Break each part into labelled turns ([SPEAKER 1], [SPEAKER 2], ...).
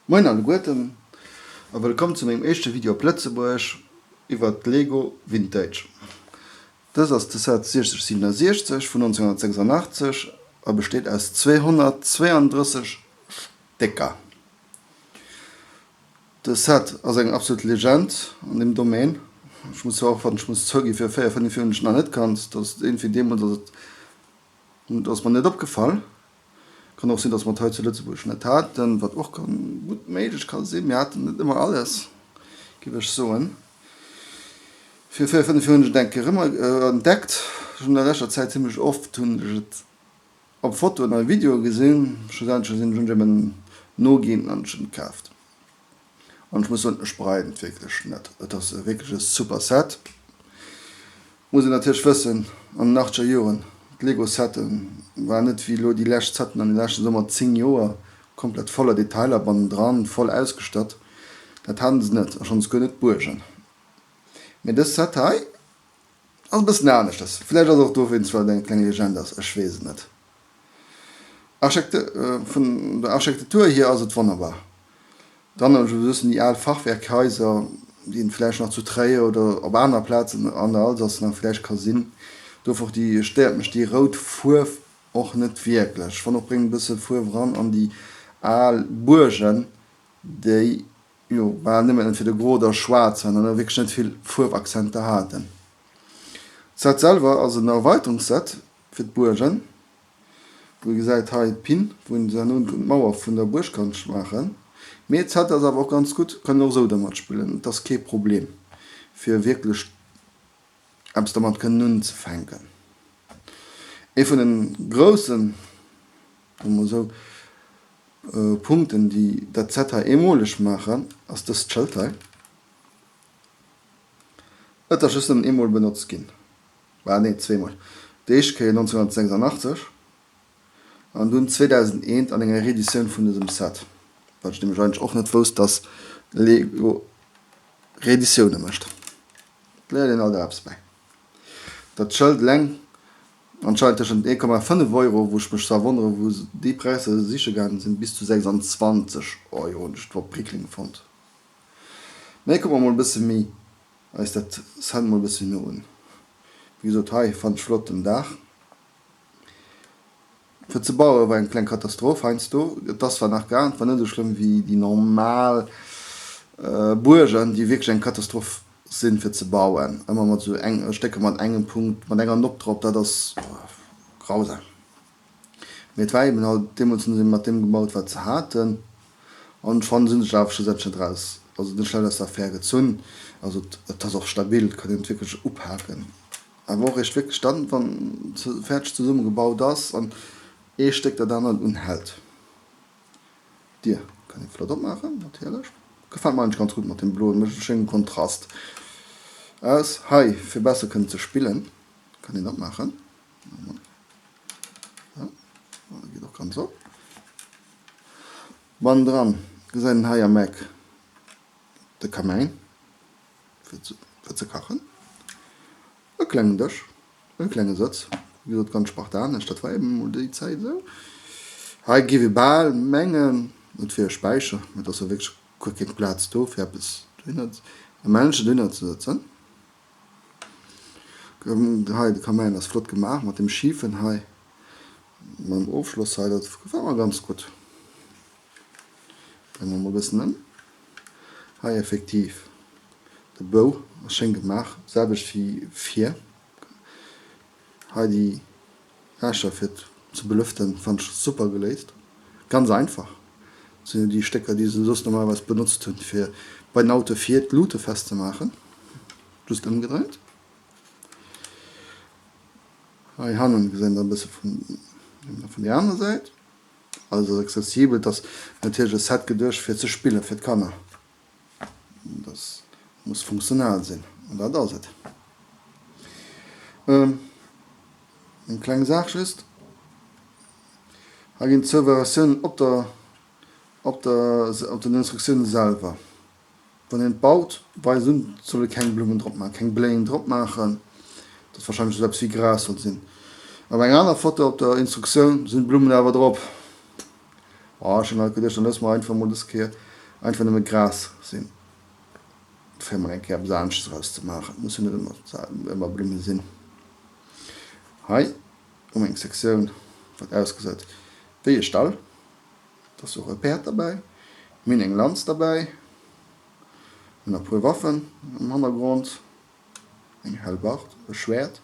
[SPEAKER 1] Moien alleguerten a wëllkomm zu mengem éischte Video op Lëtzebuerg iwwert Lego Vintage. Dëst ass de Set 6067 vun 1986 a besteet aus 232 Stécker. De Set ass eng absolut Legend an deem Domaine. Ech muss zwar och, wann ech muss zouginn, fir 4, 5 Joer hunn ech nach net kannt, dass et iergendwéi deemools ass et Et ass mer net opgefall. Kann och sinn, dass mer et hei zu Lëtzebuerg net haten, wat och gutt méiglech ka sinn. Mir haten net ëmmer alles, géif ech soen. Vir 4, 5 Joer hunn ech et eng Kéier erëm entdeckt. Ech hunn an der leschter Zäit zimmlech oft hunn ech et op Fotoen a Videoe gesinn. Schlussendlech sinn ech hunn ech eben noginn an ech hunn et kaaft. An ech muss soen, ech bereien et wierklech net. Et ass wierklech e super Set. Muss een natierlech wëssen, an den achtzeger Joren, d'Lego-Sette waren net wéi elo déi lescht Setten an de leschten, soe mer, 10 Joer, komplett voller Detailer bannendran, voll ausgestatt. Dat haten se net, a schonns guer net d'Buergen. Mee dës Set hei ass e bëssen aneschters. Vläicht ass et och dowéinst, well et eng kleng Legend ass, ech weess et net. Vun der Architektur hier ass et wonnerbar. Dann ech e bëssen déi al Fachwerkhaiser, déi een vläicht nach zu Tréier oder op aner Plazen an der Alsace nach vläicht ka sinn. Dofir och déi, stéiert mech déi rout Fuerf och net wierklech. Ech fannen och bréngt e bësse Fuerf eran an déi al Buergen, déi jo bal nëmmen entweder gro oder schwaarz waren an wierklech net vill Fuerfakzenter haten. D'Set selwer ass en Erweiterungsset fir d'Buergen. Wou ee gesäit hei d'Pinn, wou een herno d'Mauer vun der Buerg kann maachen. Mee d'Set ass awer och ganz gutt, kann een och esou dermat spillen, et ass kee Problem fir wierklech eppes dermat kënnen unzefänken. Ee vun den groussen, soe mer esou, Punkten déi dat Set hei eemoleg maachen, ass dëst Schëld hei. Et ass just nëmmen eemol benotzt ginn. Bah nee, zweemol. Déi éischt Kéier 1986 an dunn 2001 an enger Reeditioun vun dësem Set. Wat ech nämlech eigentlech och net wousst, dass Lego Reeditioune mécht. Et léiert een alt eppes bäi. Dat Schëld eleng anscheinend tëschent 1,5 Euro, wou ech mech zwar wonnere wou se déi Präisser siche gaangen sinn, bis zu 26 Euro hunn ech op Bricklink fonnt. Mee kucke mer mol e bësse méi Eis dat Set mol bëssi no un. Wéi gesot hei fannt ech flott den Daach fir ze bauen war eng kleng Katastroph heiansdo. Et ass zwar nach gaang, et war net esou schlëmm wéi déi normal Buergen déi wierklech eng Katastroph sinn fir ze bauen, ëmmer mat esou eng Stécker mat engem Punkt mat enger Nopp drop, dat ass grausam. Mee et war eben halt, deemools hunn se mat deem gebaut wat se haten an ech fannen se hunn sech awer schlussendlech net raus, also net schlecht aus der Affär gezunn. Also et ass och stabil, et kann een et wierklech upaken, awer och eréischt wierklech dann, wann se fäerdeg zesummegebaut ass an ee Stéck dat anert unhält. D'Dier kann ee flott opmaachen natierlech, gefält mer eigentlech ganz gutt mat deem bloen, mécht e schéinen Kontrast aus. Hei fir besser kënnen ze spillen kann een opmaachen. Geet och ganz op. Bannendran gesäit een hei am Eck de Kamäin fir ze kachen, e klengen Dësch, e klenge Sëtz, wéi gesot ganz spartanesch, dat war eben emol déi Zäit esou. Hei géif ee bal mengen et wier e Späicher, mee et ass jo wierklech guer keng Plaz do fir eppes dohinner, e Männchen dohinner ze sëtzen. Hei de Kamäin ass flott gemaach mat dem Schifen hei, mam Ofschloss hei, dat gefält mer ganz gutt. Dréine mer mol e bëssen ëm. Hei effektiv de Bou ass schéin gemaach, selwecht wéi vir. Hei déi Lächer fir ze belüften fannen ech super geléist, ganz einfach. Dat sinn jo déi Stécker déi se soss normalerweis benotzt hunn fir bei den Autoe vir d'Lute festzemaachen, just ëmgedréint. Hei hannen gesäit een da e bësse vun vun der aner Säit. Alles ass accessibel, et ass natierlech e Set geduecht fir ze spillen, fir d'Kanner. Dat muss funktional sinn an dat ass et. Eng kleng Saach just, hei ginn zwou Variatiounen op der op der op den Instruktiounen selwer. Wann een et baut, weist un, et soll ee keng Blummen drop maachen, keng Bléien drop maachen, dat wahrscheinlech esou eppes wéi Gras soll sinn. Op enger aner Foto op der Instruktioun sinn d'Blummen awer drop. Oh, ech hunn alt geduecht, dann loosse mer einfach mol dës Kéier. Einfach nëmme Gras sinn. Fir emol eng Kéier eppes anesches draus ze maachen. Et muss jo net ëmmer ëmmer Blumme sinn. Hei hu mer eng Sektioun, wat ausgesäit wéi e Stall. Et ass och e Päerd derbäi. Mir hunn eng Lanz derbäi. Mir hunn e puer Waffen am Hannergrond, eng Helbard, e Schwäert.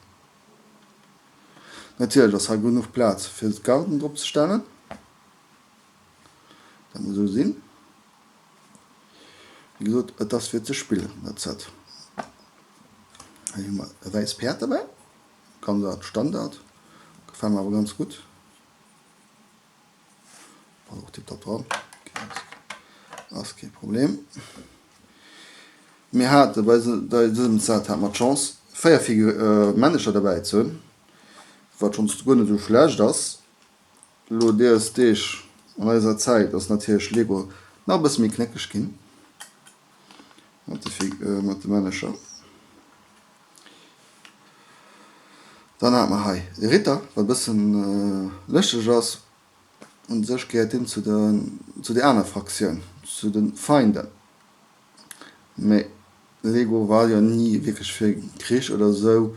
[SPEAKER 1] Natierlech ass hei genuch Plaz fir d'Garden drop ze stellen. Dat muss esou sinn. Wéi gesot, et ass fir ze spillen, dat Set. Hei hu mer e wäisst Päerd derbäi, ganz alt Standard, gefält mer awer ganz gutt. Passt och tiptop dran, ass kee Problem. Mir hate bei dësem Set hate mer d'Chance 4 Figur Männecher derbäi ze hunn, wat schonns guer net esou schlecht ass. Elo dees Deeg an eiser Zäit ass natierlech Lego nach e bësse méi knéckeg ginn mat de mat de Männecher. Dann hat mer hei e Ritter, wat e bëssen lëschteg ass. Un sech gehéiert deen zu de zu der aner Fraktioun, zu de Feinden. Mee Lego war jo ni wierklech fir Krich oder esou.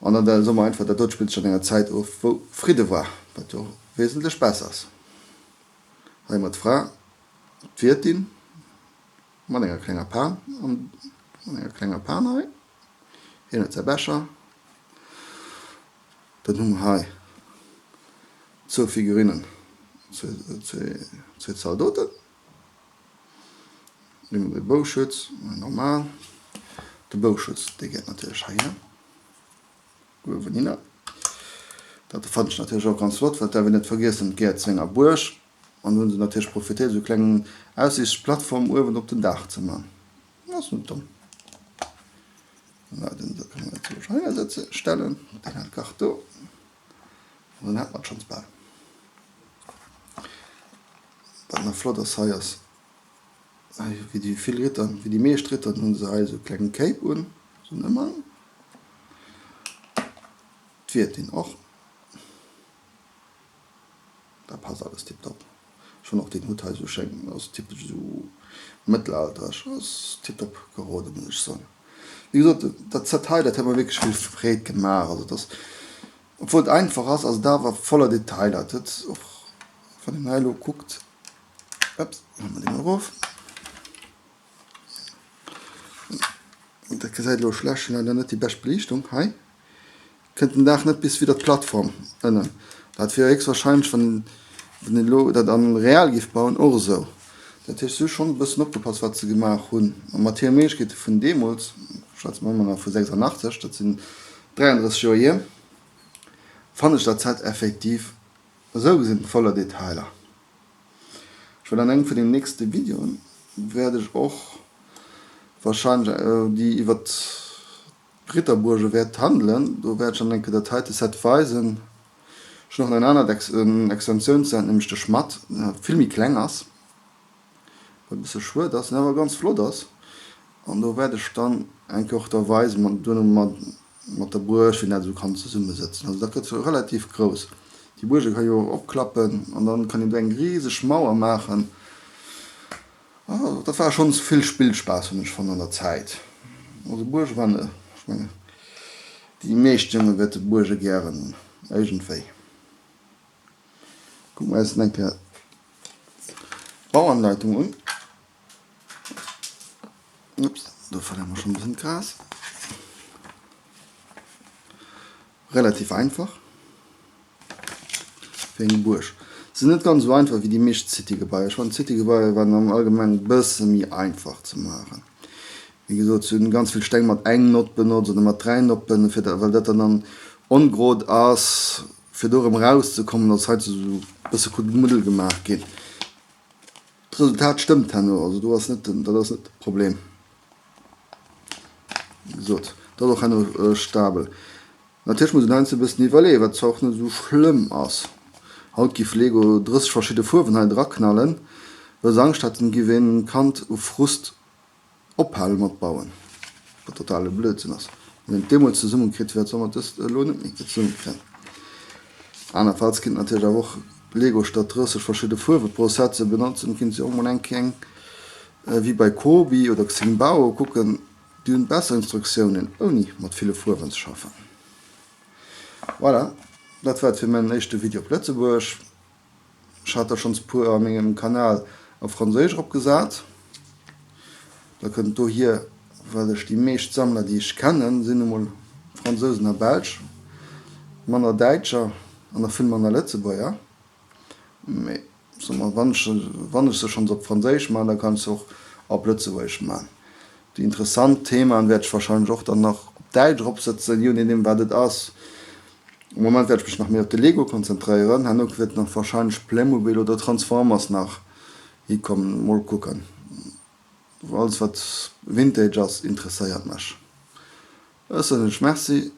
[SPEAKER 1] An dann soe mer einfach, dat dot spillt sech an enger Zäit of, wou Fridde war, wat jo wesentlech besser ass. Hei hu mer d'Fra, d'Wiertin, mat enger klenger Pan, mat enger klenger Pan hei. Hien huet säi Becher. Dann hu mer hei zwou Figurinnen, zwee Zaldoten. Eemol de Bouschütz, normal. De Bouschütz, dee geet natierlech heihin, uewenhinner. Dat fannen ech natierlech och ganz flott, well et däerf een net vergiessen, et gehéiert zu enger Buerg. An do hu se natierlech profitéiert, esou e klengen Aussiichtsplattform uewen op den Daach ze man. Ass net domm. Voilà, den kann man natierlech heihinner setzen, stellen, deen hat d'Kart do. An dann hat mer et schonns bal. Wat nach flott ass hei ass, hei wéi déi vill Ritter, wéi déi meescht Ritteren hunn se hei esou e klenge Cape un, esou en Ëmhang. D'Wiertin och. Dat passt alles tiptop. Ech fannen och deen Hutt hei esou schéin, ass typesch esou mëttelalterlech, ass tiptop geroden muss ech soen. Wéi gesot, dat Set hei, dat huet mer wierklech vill Freed gemaach, also et ass, obwuel et einfach ass, ass et awer voller Detailer. Et huet och, wann een hei elo kuckt, ups, huele mer dee mol erof, dat gesäit elo schlecht, ech hunn leider net déi bescht Beliichtung hei. Kënnt den Daach net bis widder d'Plattform ënnen. Dat wier héchstwahrscheinlech, wann een elo dat an real géif bauen, och esou. Dat heescht, se hu schonn e bëssen opgepasst, wat se gemaach hunn. A mat hire Méiglechkeete vun deemools, schwätze mer ëmmer nach vu 86, dat sinn 33 Joer hier, fannen ech dat Set effektiv esou gesinn voller Detailer. Ech well an engem vun den nächste Videoen wäert ech och wahrscheinlech déi iwwert Ritterbuerge wäert handelen. Do wäert ech dann eng Kéier dat heite Set weisen. Ech hunn och nach en anert Extensiounsset, nämlech de Schmadd, deen vill méi kleng ass, wat e bësse schued ass, deen awer ganz flott ass. An do wäert ech dann eng Kéier och da weisen, mat duerno mat mat der Buerg, wéi een dat esou kann zesummesëtzen. Also dat gëtt relativ grouss. Déi Buerge kann ee jo och opklappen an dann kann een do eng riseg Mauer maachen. Oh, dat war schonns vill Spillspaass, hunn ech fonnt an der Zäit. Also Buerge waren, ech mengen, déi meescht Jonge wäerte Buerge gären hunn, iergendwéi. Kucke mer eis eng Kéier d'Bauanleitung un. Ups, do verléiere mer schonn e bëssen d'Gras. Relativ einfach fir eng Buerg. Se sinn net ganz esou einfach wéi déi meescht City-Gebaier. Ech fannen d'City-Gebaier waren am Allgemengen e bësse méi einfach ze maachen. Wéi gesot, se hunn ganz vill Steng mat eng Nott benotzt oder mat 3 Noppen, fir da, well dat dann dann ongrod ass, fir do erëm erauszekommen, ass heiansdo esou e bësse Kuddelmuddel gemaach ginn. D'Resultat stëmmt herno, also do ass net den, dat ass net de Problem. Wéi gesot, dat ass och herno stabel. Natierlech muss een heiansdo e bëssen iwwerleeën, wat zwar och net esou schlëmm ass. Haut giff Lego 30 verschidde Fuerwen hei draknallen, well se Angscht hätten, et giff een Kand u Frust ophale mat bauen, wat totale Blödsinn ass. Wann een et deemools zesummen kritt huet, soll mer dëst elo net méi zesummen kréien. Anerfalls kinnt natierlech awer och Lego statt 30 verschidde Fuerwe pro Set ze benotzen, kinnt se och mol eng Kéier eng. Wéi bei Cobi oder Xingbao kucken, déi hunn besser Instruktiounen ouni mat ville Fuerwen ze schaffen. Voilà, dat war et fir mäin éischte Video op Lëtzebuergesch. Ech hat der schonns puer a mengem Kanal op Franséisch eropgesat. Da kënnt dohier, well ech déi meescht Sammler déi ech kennen, sinn nu mol Fransousen a Belsch, manner Däitscher an nach vill manner Lëtzebuerger. Mee soe mer, wann ech wann ech se schonns op Franséisch man, da kann ech se och op Lëtzebuergesch man. Déi interessant Themaen wäert ech wahrscheinlech och dann nach op Däitsch eropsëtzen, je nodeem wat et ass. Am Moment wäert ech mech nach méi op de Lego konzentréieren, herno wäert nach wahrscheinlech Playmobil oder Transformers nach hikommen, mol kucken. Alles wat Vintage ass interesséiert mech. Ech soen iech Merci.